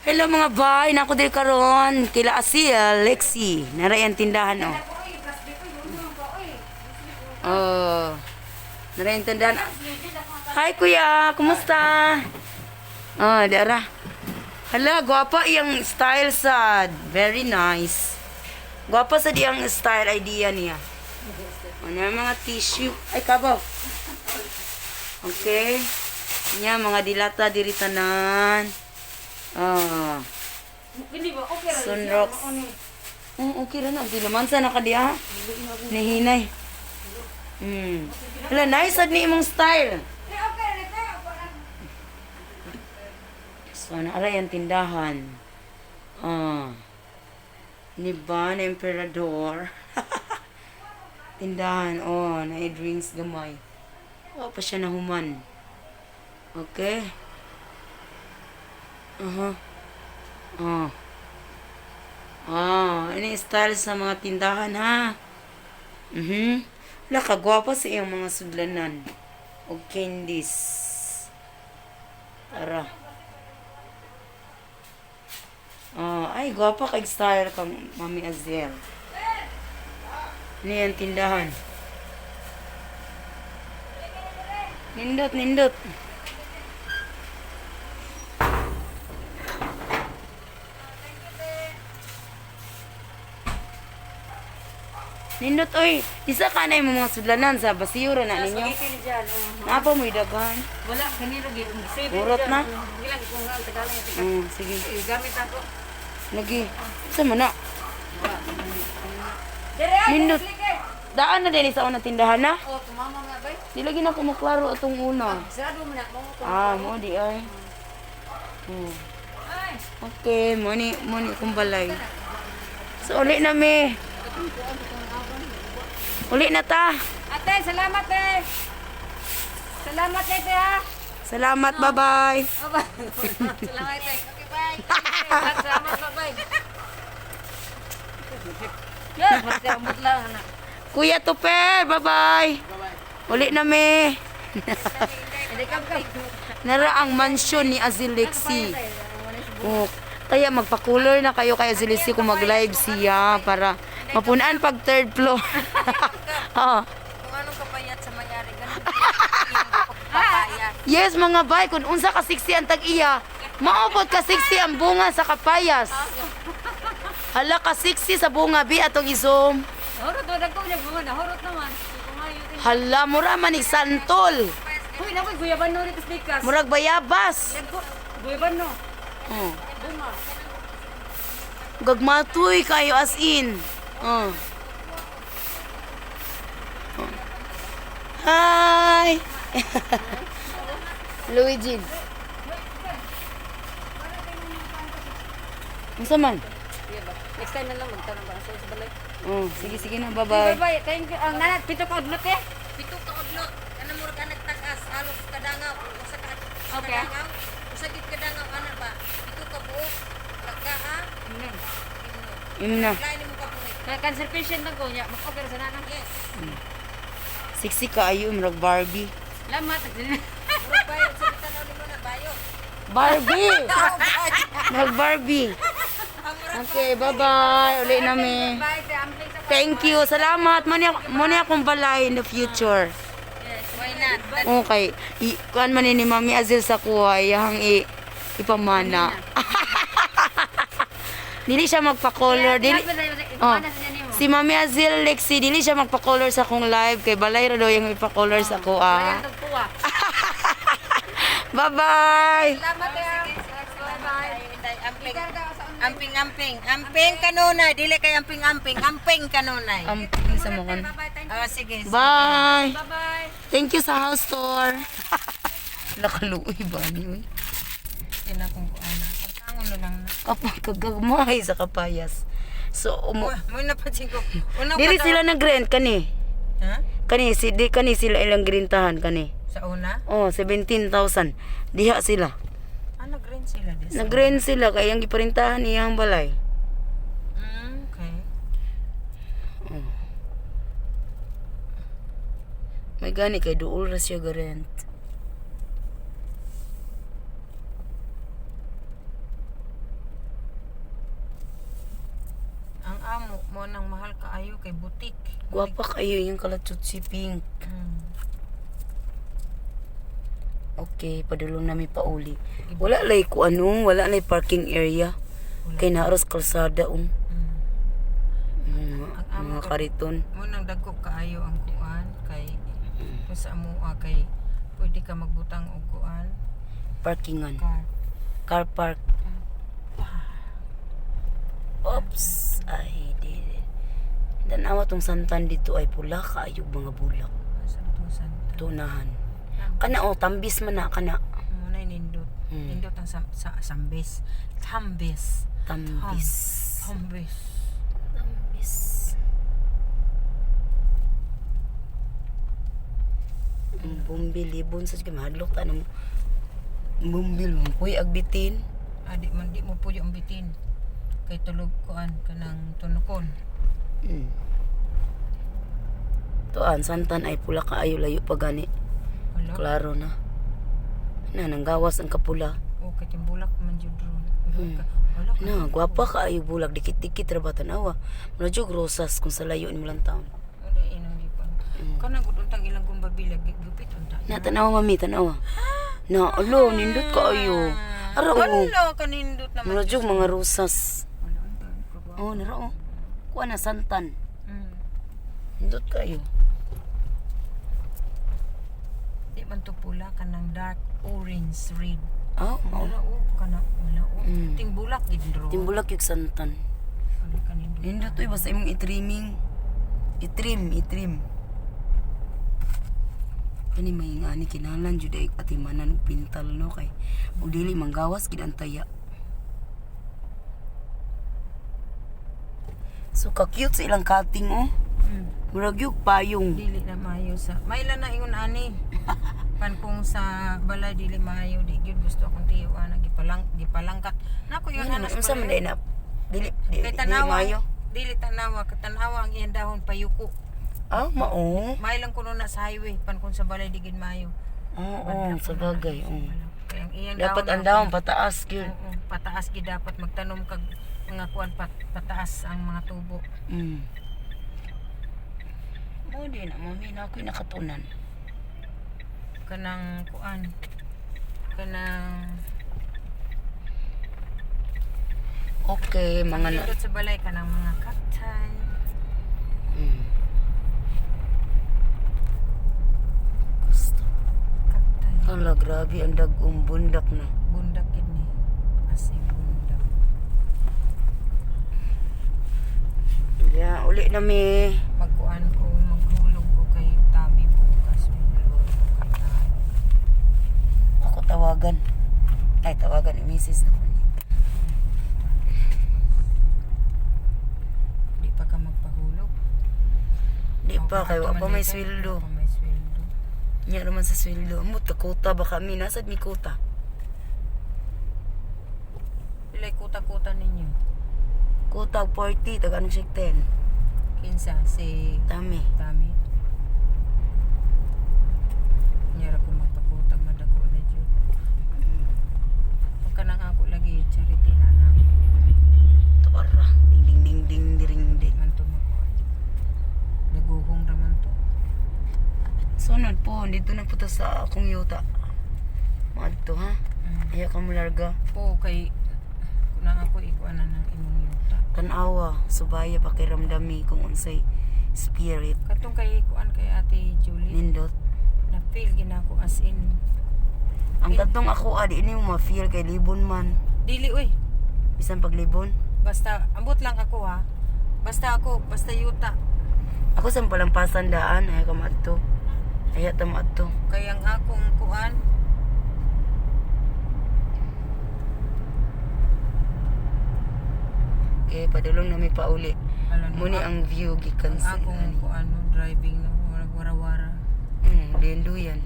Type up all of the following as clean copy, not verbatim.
Hello, mga bay, nako diri karon kila Asil, Lexi. Naray ang tindahan, oh. Oh. Naray ang tindahan. Hi, kuya, kumusta? Oh, dara. Hala, gwapa iyang style sad. Very nice. Gwapa sa diyang style idea niya. Ano yung mga tissue? Ay, kabaw. Okay. Nya, mga dilata diri tanan. Ah. Hindi ba? Okay ra. Sunrocks. Oh, okay ra na. Di naman sa nakadiha. Nihinay. Hala, nice sad ni imong style. So, naaray ang tindahan. Ah. Ni Ban Emperador. Tindahan, oh, na drinks gamay. Oh, pa siya nahuman. Okay. Aha. Oh. Ah, ini style sa mga tindahan, ha. Wala, kagwapa sa iyang mga sudlanan. O candies. Tara. Oh, ay, gwapa kay style kang Mami Azel. Ini ang tindahan. Nindot, nindot. Nindot, oy. Isa ka na yung mga sudlanan sa basura na ninyo. Napa mo'y daghan. Wala kanilo gi save. Burot na. Gilang kung ang tagalan niya. Sige. Gamit ako. Lagi. Sa man na? Dire ay. Nindot. Daan na din sa unang tindahan na. Oh, tumama nga bay. Di lagi na kumuklaro atong una. Sarado mo na mo ko. Ah, mo di ay. Ay. Okay, mo ni kong balay. So uli na mi. Uli na ta. Ate, salamat eh. Salamat ate ha. Salamat, bye-bye. Bye-bye. Salamat ate. Okay, bye. Salamat, bye-bye. Yeah, basta ambot lang anak. Kuya Tuper, bye-bye. Uli na mi. Hindi ka ka. Nara ang mansion ni Azilexi. Oh, kaya magpa-color na kayo kay Azilexi kung mag-live siya para mapunaan pag third floor. Oh. Kung anong kapayat sa mayari, ganun din yung papaya. Yes, mga bay, kung unsa ka 60 ang tag-iya, maupod ka 60 ang bunga sa kapayas. Hala ka 60 sa bunga bi atong i-zoom. Horot wala ko niya bunga na horot naman. Hala, mura man ni santol. Huy, nakoy guyaban no rito sa likas. Murag bayabas. Guyaban no. Oh. Bunga. Gagmatuy kayo as in. Oh. Oh. Hi! Luigi. Unsa man? Next time na lang magtanong ba sa balay. Oh, sige sige na, bye-bye. Bye bye. Thank you. Ang nanat pito ka udlot eh. Pito ka udlot, kana mura ka nagtag-as, halos kadangaw, usa ka kadangaw, usa gid kadangaw ana ba? Pito ka buok, lagka ha. Yun na. Lain mo ka buhi. Kaya cancer patient lang ko niya. Mag-offer sa nanang. Yes. Siksi kaayo murag Barbie. Lamat. Mura bayo sa tanaw nimo na bayo. Barbie! Murag Barbie. Okay, bye-bye. Uli nami. Bye. Te amping sa Thank you. Salamat. Mo ni akong balay in the future. Yes, why not? Okay. Kuan man ni Mami Azil sa kuha, iyahang ipamana. Dili siya magpa-color. Dili, oh. Si Mami Azil Lexi, dili siya magpa-color sa akong live kay balay ra daw yung ipa-color sa kuha. Bye-bye. Salamat eh. Bye. Amping, amping, amping. Amping kanunay, dili kay amping amping, amping kanunay. Amping sa mukha. Oh, sige. Bye. Bye-bye. Thank you sa house tour. Nakaluoy ba niyo? Sina kung kuana. Pagtangon na lang na. Kapag kagagmay sa kapayas. So, umu Mo na pa ko. Una Dili pa daw- sila nag-rent kani. Ha? Kani si di kani sila ilang grintahan kani. Sa una? Oh, 17,000. Diha sila. Ah, nag-rent sila this. Nag-rent sila kay ang giparintahan iyang balay. Okay. May gani kay duol ra siya ga-rent. Amo mo nang mahal kaayo kay butik. Gwapa kayo yung kalatsutsi pink. Okay, padulong nami pauli. Wala lay ko ano, wala lay parking area. Kay naaros kalsada um. Mga kariton. Mo nang dagko kaayo ang kuan kay kung sa amoa kay pwede ka magbutang og kuan Parkingan. car. Car park. Oops. Ay, di. Danawa tong santan dito ay pula kaayo mga bulak. Sa itong santa. Tunahan. Kana oh, tambis man na kana. Mo na nindot. Nindot ang sambes. Tambes. Tambis. Tambes. Tambis. Ang bumbil libon sa sige mahadlok ta ng bumbil mo kuy agbitin. Adi man di mo puyo ang bitin. Kay tulog kuan kanang tunukon. Tuan santan ay pula kaayo layo pa gani. Wala. Klaro na. Na nanggawas ang kapula. Okay, timbulak man jud ron. Wala ka. Na gwapa kaayo bulag dikit-dikit ra ba tan-awa. Mura jud rosas kung sa layo ni lang taon. Wala inong gipan. Kanang gud untang ilang gumbabila gupit unta. Na tanawa mami tanawa. Na alo nindot kaayo. Ara oh. Wala kanindot naman. Mura jud mga rosas. Wala unta. Kagwa. Oh, nara oh. Kuha na santan. Nindot kayo. Di man to pula kanang dark orange red. Ah, mao. Wala o kana wala o. Timbulak gid ro. Timbulak yung santan. Wala kanindot. Nindot oy basta imong i-trimming. I-trim, i-trim. Kani may nga ani kinahanglan jud ay atimanan og pintal no kay ug dili manggawas gid ang taya. So ka-cute sa ilang cutting oh. Murag yung payong. Dili na maayo sa maila na ingon ani. Pan kung sa balay dili maayo di gyud gusto akong tiyo ana gipalangkat. Nako yun Ano ana. unsa man day na dili dili, Kay dili tanawa maayo. dili tanawa katanawa ang iyang dahon payuko. Ah, mao. Maayo lang kuno na sa highway pan kung sa balay di gid maayo. Oo, sa bagay. Oo. Kay ang iyang Dapat ang dahon pataas gyud. Oo, pataas gid dapat magtanom kag mga kuan pataas ang mga tubo. Mo din na mami na ako'y nakatunan. Kanang kuan kanang Okay, mga na. nindot sa balay kanang mga cacti. Gusto. Cacti. Ala, grabe ang dagong bundak na. Bundak gid ni. As in bundak. Yeah, uli na mi. Magkuan ko, maghulog ko kay Tami bukas. Maghulog ko kay Tami. Ako tawagan. Ay, tawagan ni Mrs. na ko ni. Di pa ka magpahulog. Di pa, kay wa pa may sweldo. Wa pa may sweldo. Nya naman sa sweldo. Amot ka kuta ba kami? Nasad mi kuta. Pilay kuta-kuta ninyo. Kuta 40, taga anong siya 10. Kinsa si Tami. Tami. Nyara ko magpakutang madako na jud. Pagka nang ako lagi charity na na Tuara. Ding ding ding ding ding ding. man to magkuan. Naguhong raman to. Sunod po, dito na po to sa akong yuta. Maadto ha. Ayaw ka mo larga. Po kay kunang ako ikuan na ng imong yuta. Tanawa, subaya pakiramdami kung unsay spirit. Katong kay kuan kay Ate Julie, Nindot. na feel gina ko as in Ang katong ako adi ini mo ma-feel kay libon man. dili oy. Bisan paglibon. Basta ambot lang ako ha. Basta ako, basta yuta. Ako sa palampasan daan, ayaw ka maadto. Ayaw ta maadto. Kay ang akong kuan Okay, padulong na may pauli. Ala, no, Muni ang view gikan ang sa akong kuan no, driving no, wara-wara. Denduyan.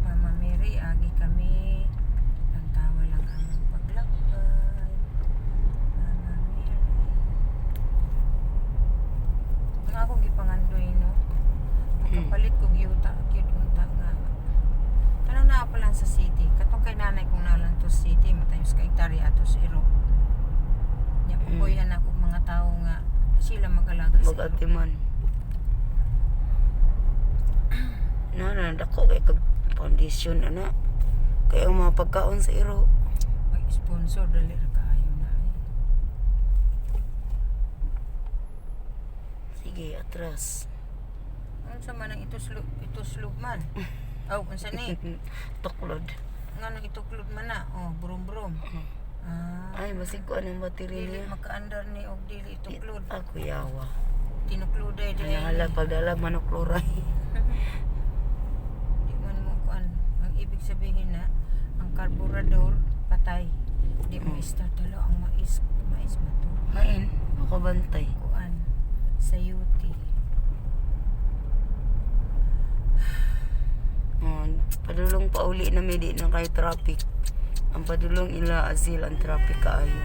Mama Mary, agi kami. Lantawa lang ang paglakbay. Mama Mary. Ang akong gipangandoy no. Pagkapalit ko gyuta, gyud unta nga. Tanong na pa lang sa city. Katong kay nanay kong nalang to city, matayos ka hektarya ato sa Irok. Nya Ukoy anak og mga tao nga sila mag-alaga sa iro. Mag-atiman. Na na dako kay kag foundation ana. Kay ang mga pagkaon sa iro. May sponsor dali ra kaayo na ay. Sige, atras. Unsa man ang ituslog man? Aw, unsa ni? Tuklod. Ngano ituklod man na? Oh, brum-brum. Ah, Ay, basig ko anong battery dili niya. makaandar ni og dili ituklod. Ako yawa. Tinukloday dili. Hala, pagdala manokloray. Di man mo kuan. Ang ibig sabihin na ang karburador patay. Di mo start talo ang mais, mais ba to? Hain, ako bantay. Kuan sa UT. Oh, padulong pa uli na may di na kay traffic. Ang padulong ila azil ang traffic kaayo.